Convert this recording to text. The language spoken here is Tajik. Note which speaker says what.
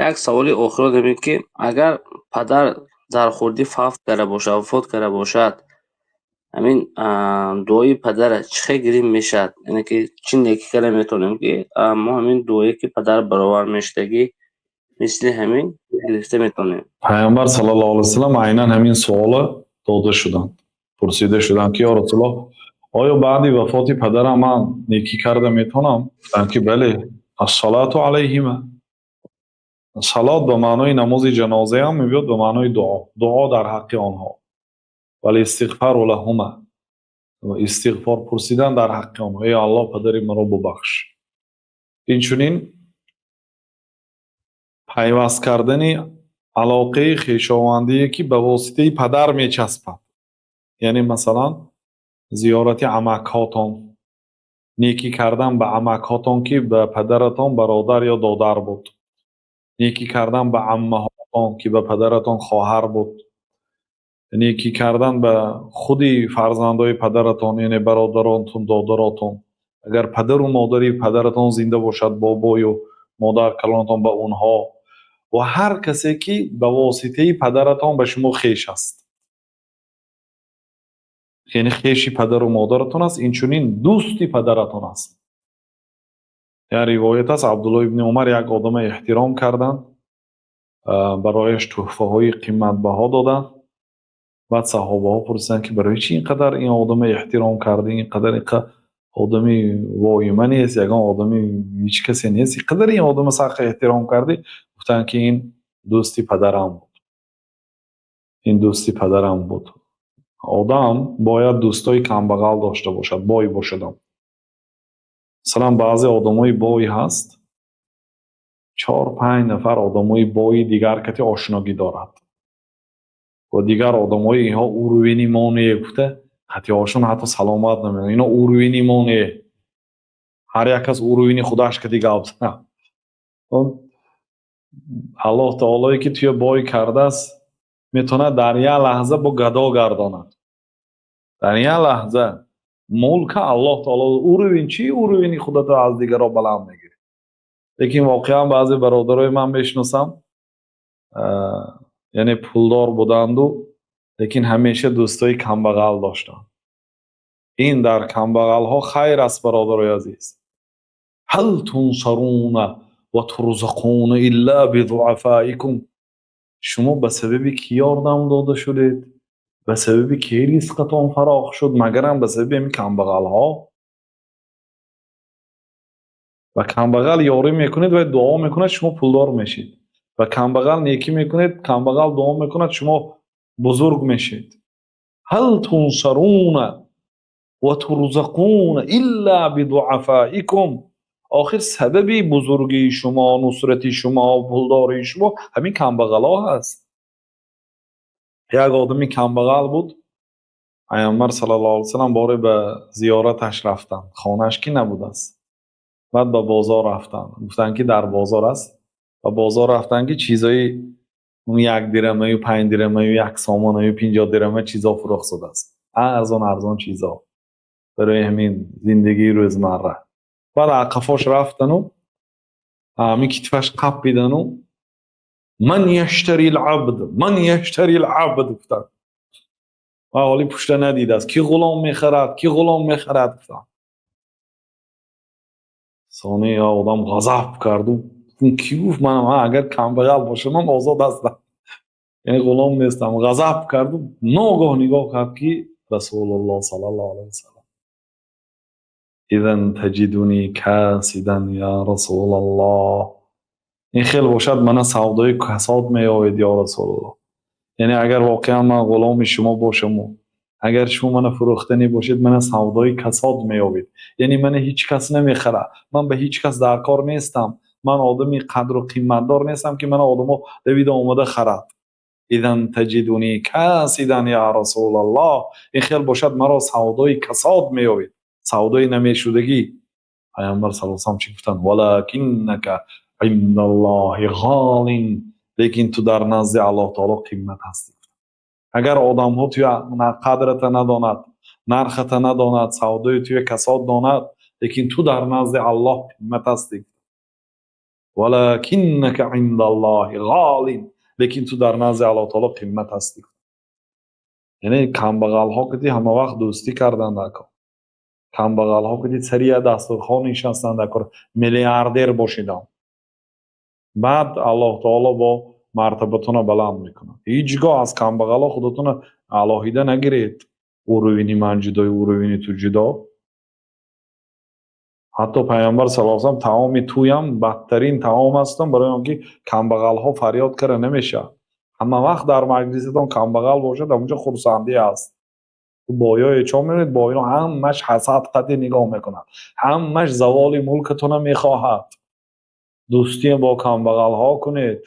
Speaker 1: Як саволи охирон ҳамин, ки агар падар дар хурдӣ фавт карда бошад, вафот карда бошад, ҳамин дуои падара чӣ хел гирифт мешавад? Яъне ки чӣ некӣ карда метавонем, ки мо ҳамин дуое, ки падар баровар мешудагӣ, мисли ҳамин гирифта метавонем?
Speaker 2: Пайғамбар саллаллоҳу алайҳи васаллам айнан ҳамин суола дода шуданд, пурсида шуданд, ки: «Ё Расулуллоҳ, оё баъди вафоти падарам ман некӣ карда метавонам?» Гуфтанд, ки бале, الصلاة عليهما. Салот ба маънои намози ҷанозаам мебиёд, ба маънои дуо, дуо дар ҳаққи онҳо, والاستغفار لهما, истиғфор пурсидан дар ҳаққи онҳо: «Эй Аллоҳ, падари маро бубахш». Инчунин пайваст кардани алоқаи хешовандие, ки ба воситаи падар мечаспад, яъне масалан зиёрати амакҳотон, некӣ кардан ба амакҳотон, ки ба падаратон бародар ё додар буд, некӣ кардан ба аммаҳотон, ки ба падаратон хоҳар буд, некӣ кардан ба худи фарзандои падаратон, яъне бародаронтон, додаротон, агар падару модари падаратон зинда бошад, бобою модар калонатон, ба онҳо ва ҳар касе, ки ба воситаи падаратон ба шумо хеш аст, яъне хеши падару модаратон аст, инчунин дӯсти падаратон аст. Як ривоят аст: Абдулло ибни Умар як одама эҳтиром карданд, барояш тӯҳфаҳои қиматбаҳо доданд. Баъд саҳобаҳо пурсиданд, ки барои чӣ ин қадар ин одама эҳтиром кардӣ? Ин қадар одами воима нест, ягон одами ҳеҷ касе нест, ин қадар ин одама сахт эҳтиром кардӣ? Гуфтанд, ки ин дӯсти падарам буд, ин дӯсти падарам буд. Одам бояд дӯстои камбағал дошта бошад, бой бошадам. Масалан, баъзе одамои бой ҳаст, чор панҷ нафар одамои бои дигар кати ошногӣ дорад ва дигар одамои инҳо уровени мо не гуфта, қатиҳошон ҳатто саломат намекунад. Ино уровени мо не, ҳар як кас уровени худаш кати гап занад. Аллоҳ таолое, ки туя бой кардааст, метавонад дар як лаҳза бо гадо гардонад, дар як лаҳза. Мулка Аллоҳ таоло. Уровень чӣ? Уровени худато аз дигарро баланд мегирӣ. Лекин воқеан баъзе бародарои ман мешиносам, яъне пулдор буданду, лекин ҳамеша дӯстои камбағал доштанд. Ин дар камбағалҳо хайр аст, бародарои азиз. هل تنصرون وترزقون إلا بضعفائكم. Шумо ба сабаби кӣ ёрдам дода шудед, ба сабаби кӣ ризқатон фарох шуд, магарам ба сабаби ҳамин камбағалҳо? Ба камбағал ёрӣ мекунед ва дуо мекунад, шумо пулдор мешед. Ба камбағал некӣ мекунед, камбағал дуо мекунад, шумо бузург мешед. هل تنصرون وترزقون إلا بضعفائكم. Охир сабаби бузургии шумо, нусрати шумо, пулдории шумо ҳамин камбағалҳо ҳаст. Як одами камбағал буд. Пайғамбар саллаллоҳу алайҳи васаллам боре ба зиёраташ рафтанд, хонааш ки набудааст. Баъд ба бозор рафтанд, гуфтанд, ки дар бозор аст. Ба бозор рафтанд, ки чизои он 1 дирамаю, 5 дирамаю, 1 сомонаю, 50 дирама чизо фурӯхт шудааст, арзон арзон чизо барои ҳамин зиндагии рӯзмарра. Баъд ақафош рафтану ҳамин китфаш қаппидану: «من يشتري العبد؟ من يشتري العبد?» гуфтанд. Ва ҳоли пушта надидааст. «Кӣ ғулом мехарад? Кӣ ғулом мехарад?» гуфтанд. Сони я одам ғазаб карду: «Кӣ гуфт? Манам агар камбағал бошам ҳам озод ҳастам, яъне ғулом нестам». Ғазаб карду ногоҳ нигоҳ кард, ки Расулуллоҳ саллаллоҳу алайҳи васаллам. «إذن تجدني كاسدا يا رسول الله». Ин хел бошад, мана савдои касод меёвед, ё Расулуллоҳ. Яъне агар воқеан ман ғуломи шумо бошаму агар шумо мана фурӯхтанӣ бошед, мана савдои касод меёбед, яъне мана ҳеҷ кас намехарад, ман ба ҳеҷ кас дар кор нестам, ман одами қадру қиматдор нестам, ки мана одамо давида омада харад. إذن تجدني كاسدا يا رسول الله. Ин хел бошад, маро савдои касод меёбед, савдои намешудагӣ. Пайғамбар саллаллоҳу алайҳи васаллам чӣ гуфтанд? ولكنك عند الله غال. Лекин ту дар назди Аллоҳ таоло қимат ҳастӣ. Агар одамҳо туя қадрата надонад, нархата надонад, савдои туя касод донад, лекин ту дар назди Аллоҳ қимат ҳастӣ. Валакиннака индаллоҳи ғолин, лекин ту дар назди Аллоҳ таоло қимат ҳастӣ. Яъне камбағалҳо кити ҳама вақт дӯстӣ карданд дар кор, камбағалҳо кити сари як дастурхон нишастанд дар кор, миллиардер бошидам. Баъд Аллоҳ таоло бо мартабатона баланд мекунад. Ҳеҷ гоҳ аз камбағалҳо худатона алоҳида нагиред. Уровень и ман ҷудо, уровень и ту ҷудо. Ҳатто Пайғамбар саллаллоҳу алайҳи васаллам таоми тӯям бадтарин таом ҳастам, барои он ки камбағалҳо фарёд карда намешавад. Ҳама вақт дар маҷлисатон камбағал бошад, ҳамонҷо хурсандӣ аст. Боёе чо мебинед, боино ҳамаш ҳасад қати нигоҳ мекунад, ҳамаш заволи мулкатона мехоҳад. Дӯстия бо камбағалҳо кунед.